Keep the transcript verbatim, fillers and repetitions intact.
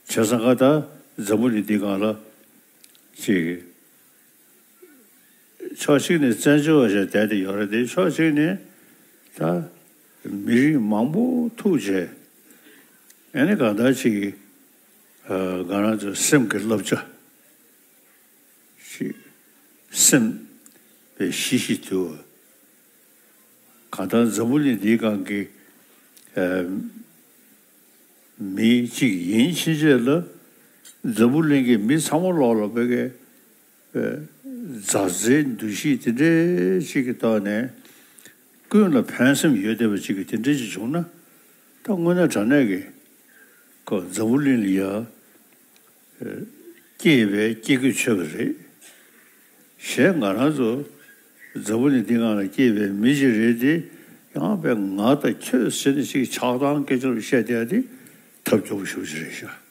བྱས་ཙང་ཀ་ད་འཛམ་བུ་གླིང་འདི་སྒང་ལ་ཅིག་ཕྱོགས་གཅིག་ནས་བཙན་བྱོལ་བ་ཞིག་བསྡད་དེ་ཡོད་རེད་དེ། ཕྱོགས་གཅིག་ནས་ད་མི་རིགས་མང་པོ་ཐུག་བྱས། ཨ་ནི་གང་ལྟར་ཅིག་ང་རང་ཚོའི་སེམས་ཀྱི་བསླབ་བྱ་ཞིག་སེམས་པའི་གཤིས་གཤིས་དུ། གང་ལྟར་འཛམ་བུ་གླིང་འདིའི་སྒང་གི་མི་གཅིག་ཡིན་ཕྱིན་ཆད་ལ། འཛམ་བུ་གླིང་གི་མི་ཚང་མ་ལོག་ལ་བོད་ཀྱི་མཛའ་བརྩེའི་འདུ་ཤེས་དེ་འདྲའི་ཅིག་གི་ཐོག་ནས་ཀུན་ལ་ཕན་སེམས་ཡོད་བསྡད་པ་ཅིག་གི་དེ་འདྲའི་ཅིག་བྱུང་ན། ད་དངོས་གནས་དྲང་གནས་ཀྱི་ཁོ་འཛམ་བུ་གླིང་ལ་ཡ་སྐྱེས་པའི་སྐྱེ་དགུའི་ཆོས་པ་རེད། གཞན་ང་རང་ཚོ་འཛམ་བུ་གླིང་འདི་སྒང་ལ་སྐྱེས་པའི་མི་ཞིག་རེད་དེ། ཡང་པའི་ང་དང་ཁྱོད་ཟེར་ནས་ཅིག་ཆགས་སྡང་སྐད་ཆ་བཤད་བསྡད་ཡ་དེ་ཐབས་སྐྱོ་པོ་ཞེ་པོ་ཅིག་རེད་ཤག